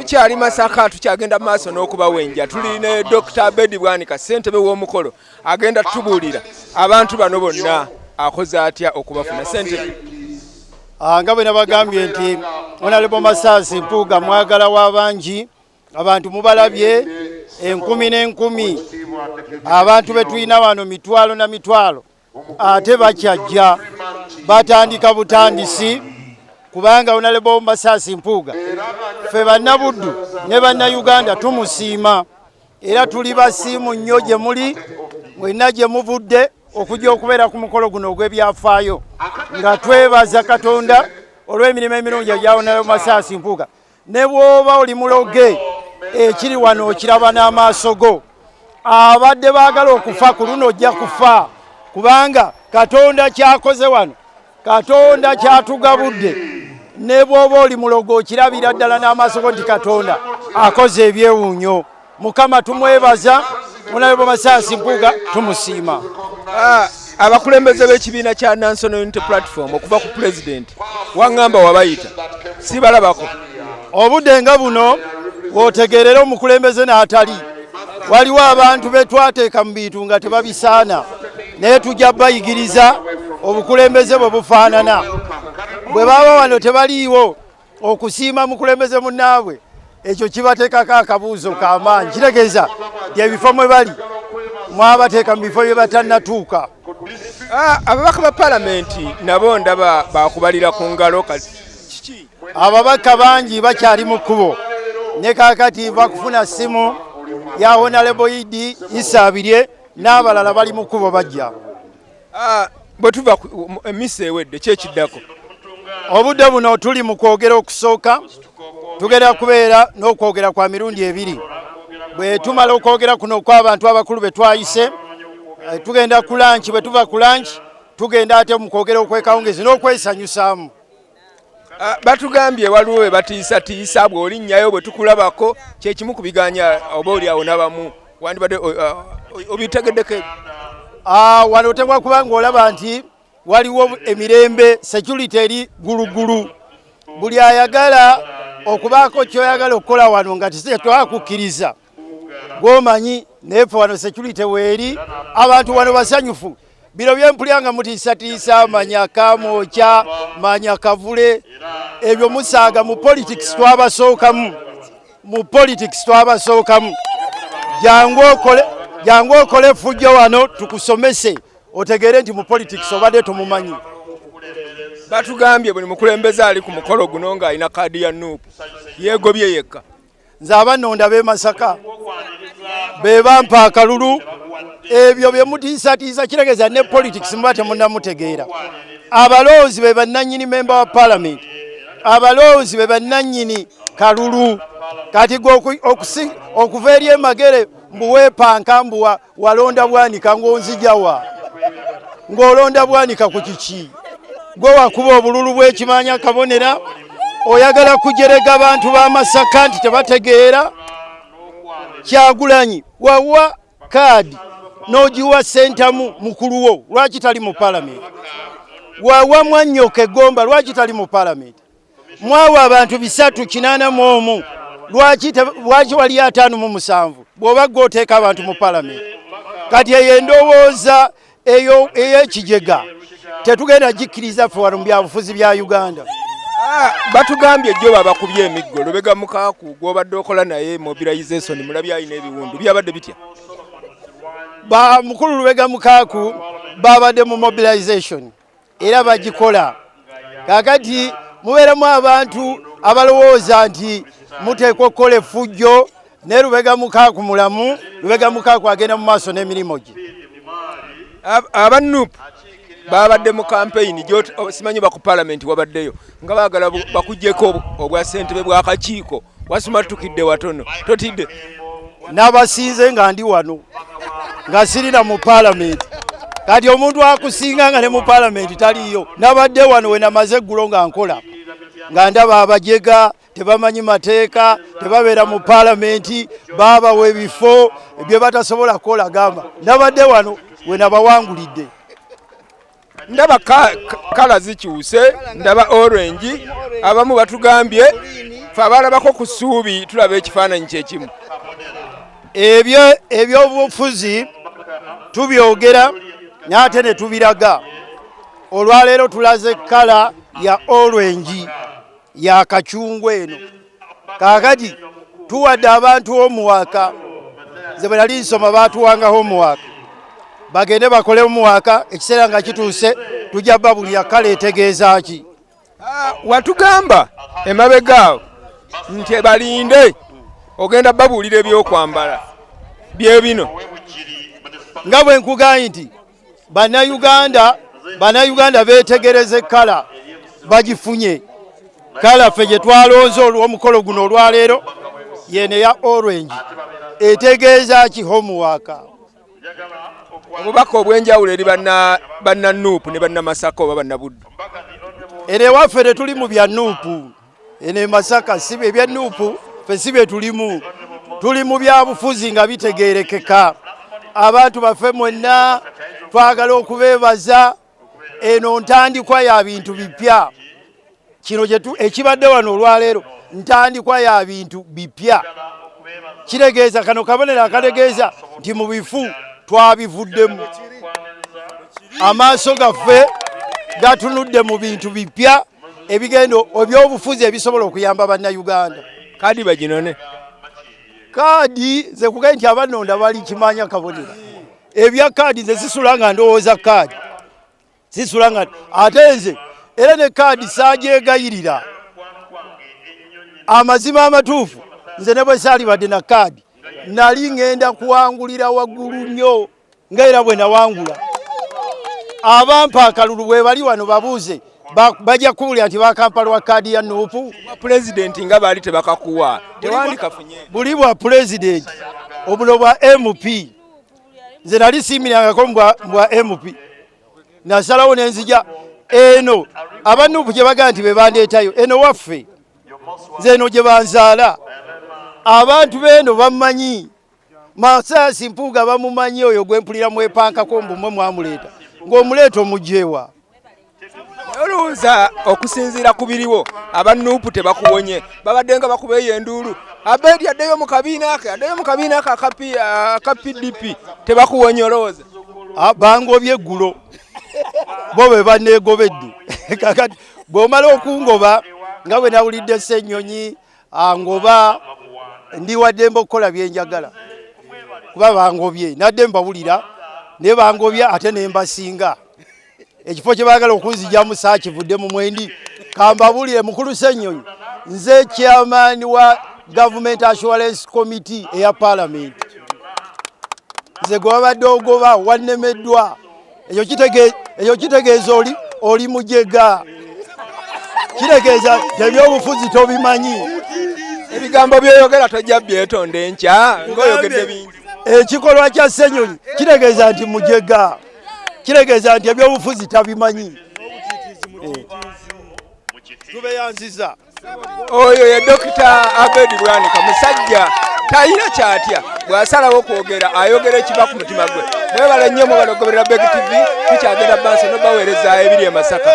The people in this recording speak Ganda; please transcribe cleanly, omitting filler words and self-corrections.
Tukyali Masaka, tukyagenda mu maaso n'okubawenja. Tuli ne Dr Abedi Bwanika, ssentebe w'omukolo, agenda tubuulira abantu bano bonna akoze atya okubafuna. Ssentebe. Nga bwe nabagambye nti Honorable Masaasi Mpuuga mwagala w'abangi, abantu mubalabye enkumi n'enkumi, abantu be tulina wano mitwalo na mitwalo, ate bakyajja, batandika butandisi, kubanga Honorable Masaasi Mpuuga ffe Bannabuddu ne Bannayuganda tumusiima, era tuli basiimu nnyo gye muli mwenna gye muvudde okujja okubeera ku mukolo guno ogw'ebyafaayo, nga twebaza Katonda olw'emirimu emirungi egya Honorable Masaasi Mpuuga. Ne bw'oba oli muloge, ekiri wano okiraba n'amaaso go. Abadde baagala okufa, ku luno ojja kufa, kubanga Katonda kyakoze wano, Katonda kyatugabudde, ne bw'oba oli mulogo okirabira ddala n'amaaso go nti Katonda akoze ebyewuunyo. Mukama tumwebaza, Honorable Masaasi Mpuuga tumusiima. Abakulembeze b'ekibiina kya National Unity Platform, okuva ku pulezidenti, waŋŋamba wabayita, sibalabako. Obudde nga buno bw'otegeerera omukulembeze n'atali, waliwo abantu be twateeka mu bintu nga tebabisaana, naye tujja bayigiriza obukulembeze bwe bufaanana. Bwe baba wano tebaliiwo okusiima mukulembeze munnaabwe, ekyo kibateekako akabuuzo k'amaanyi. Kitegeeza nti ebifo mwe bali mwabateeka mu bifo bye batannatuuka. Ababaka ba palamenti nabo ndaba bakubalira ku ngalo, kiki? Ababaka bangi bakyali mu kkubo, ne kaakati bakufuna simu ya Honorable Idi Isabirye n'abalala bali mu kkubo bajja. Bwe tuva emisa ewedde, kyekiddako? Obudde buno tuli mu kwogera okusooka. Tugenda kubeera n'okwogera kwa mirundi ebiri. Bwe tumala okwogera kuno okw'abantu abakulu be twayise, tugenda ku lunch. Bwe tuva ku lunch, tugenda ate mu kwogera okwekawungezi n'okwesanyusaamu. Batugambye waliwo we batiisatiisa, bw'olinnyayo bwe tukulabako, kyekimu ku biganya oba oli awo n'abamu wandibadde obitegeddeko. Wano otekwa kuba ng'olaba nti waliwo emirembe, security eri gulugulu. Buli ayagala okubaako kyoyagala okukola wano nga tetwakukkiriza, gwomanyi, naye ffe wano security weeri, abantu wano basanyufu. Bino byempulya nga mutiisatiisa, manya kamwokya, manya kavule, ebyo musaaga. Mu politics twabasookamu, mu politics twabasookamu. Jangu okole, jangu okole effujjo wano tukusomese, otegeere nti mu politics obadde tomumanyi. Batugambye buli mukulembeze ali ku mukolo guno ng'alina kaadi ya NUP, yeegobye yekka. Nze abannonda b'e Masaka be bampa akalulu. Ebyo bye mutiisatiisa kitegeeza ne politics muba temunnamutegeera. Abalonzi be bannannyini memba wa parliament, abalonzi be bannannyini kalulu. Kati gwe okuva eri emagere mbu weepanka mbu walonda Bwanika, ng'onzijawa ng'olonda Bwanika ku kiki? Gwe wakuba obululu bw'ekimanya kabonera, oyagala kujerega bantu ba Masaka nti tebategeera. Kyagulanyi wawa kaadi n'ogiwa Sentamu mukulu wo, lwaki tali mu palamenti? Wawa mwannyoka Egomba, lwaki tali mu palamenti? Mwawa abantu 381, lwaki waliyo 57 bw'oba gwe oteeka abantu mu palamenti? Kati eyo endowooza eyo ey'ekijega tetugenda gikkiriza ffe wano mu byabufuzi bya Uganda. Batugambye jjo babakubye emiggo. Lubega Mukaaku gw'obadde okola naye mobilization, mulabye alina ebiwundu, byabadde bitya? Ba mukulu Lubega Mukaaku babadde mu mobilization era bagikola. Kakati mubeeramu abantu abalowooza nti muteekwa okukola effujjo, naye Lubega Mukaaku mulamu. Lubega Mukaaku agenda mu maaso n'emirimu gye. Aba NUP babadde mu kampeyini, simanyi ba ku palamenti wabaddeyo nga baagala bakugyeko obwa ssentebe bw'akakiiko, wasumatukidde watono, totidde? N'abasinze nga ndi wano nga sirina mu palamenti. Kati omuntu akusinga nga ne mu palamenti taliiyo. Nabadde wano we namaze eggulo nga nkola, nga ndaba abajega tebamanyi mateeka, tebabeera mu palamenti, baabawa ebifo bye batasobola kukola. Gamba nabadde wano we nabawangulidde. Ndaba colour zikyuse, ndaba orange, abamu batugambye Fe abalabako ku ssuubi tulaba ekifaananyi kyekimu. Ebyo ebyobufuzi tubyogera naye ate ne tubiraga. Olwaleero tulaze kkala ya orange ya kacungwa eno. Kaakati tuwadde abantu homework. Nze bwe nali nsoma baatuwanga homework, bagende bakole homework, ekiseera nga kituuse tujja babulira kkala etegeeza ki. Watugamba emabega awo nti balinde ogenda babuulira ebyokwambala bye bino. Nga bwe nkugambye nti bannayuganda beetegereze ekkala bagifunye. Kkala ffe gye twalonze olw'omukolo guno olwaleero yene eya orange, etegeeza ki? Homework. Obubaka obw'enjawulo eri banna NUP ne banna Masaka oba banna Buddu. Eno ewaffe tetuli mu bya NUP, eno e Masaka si ebya NUP, ffe si bye tulimu. Tuli mu byabufuzi nga bitegeerekeka. Abantu baffe mwenna twagala okubeebaza. Eno ntandikwa ya bintu bipya. Kino ekibadde wano olwaleero ntandikwa ya bintu bipya. Kitegeeza kano kabonero akategeeza nti mu bifu twabivuddemu, amaaso gaffe gatunudde mu bintu bipya ebigenda ebyobufuzi ebisobola okuyamba bannayuganda. Kaadi baginone. Kaadi nze kugaye nti abanonda bali kimanya kabonero ebya kaadi. Nze sisula nga ndowooza kaadi, sisula nga ate nze era ne kaadi saagyegayirira. Amazima amatuufu, nze ne bwe saalibadde na kaadi nali ŋŋenda kuwangulira waggulu nnyo, nga era bwe nawangula. Abampa akalulu bwe bali wano babuuze, bajja kuwulira nti bakampa lwa kaadi ya NUP. Pulezidenti nga baali tebakakuwa, tewandikafunye. Buli bwa pulezidenti, obuno bwa MP, nze nali siimirangako bwa MP, nasalawo nenzija eno. Aba NUP gye bagamba nti be bandeetayo, eno waffe, nze eno gye banzaala. Abantu beeno bammanyi, Mathias Mpuuga bamumanyi, oyo gwe mpulira mwepankako mbu mmwe mwamuleeta, ng'omuleeta omugyewa. Olowooza okusinziira ku biriwo aba NUP tebakuwonye? Babadde nga bakuba eyo enduulu, Abedi addeyo mu kabiina ke, addeyo mu kabiina ke aka PDP. Tebakuwonye olowooza? Bangobye eggulo, bo be baneegobedde. Kakati bw'omala okungoba nga bwe nawulidde Ssennyonyi angoba, ndi waddembe okukola byenjagala, kuba bangobye nadde mbawulira, naye bangobye ate ne mbasinga. Ekifo kye baagala okunzijamu saakivudde mu mwendi. Kambabulire, mukulu Ssennyonyi, nze chairman wa Government Assurance Committee eya Parliament. Nze gwe wabadde ogoba wannemeddwa. Ekyo kitegeeza oli mujega, kitegeeza ebyobufuzi tobimanyi. Ebigambo byoyogera tojja byetonda enkya ng'oyogedde bingi. Ekikolwa kya Ssenyonyi kitegeeza nti mujega, kitegeeza nti ebyobufuzi tabimanyi. Tubeyanziza. Oyo ye Dokita Abedi Bwanika, musajja talina kyatya, bw'asalawo okwogera ayogera ekiva ku mutima gwe. Mwebale nnyo, mwebale okugoberera Beg TV. Tukyagenda banso nobaweereza ebiri e Masaka.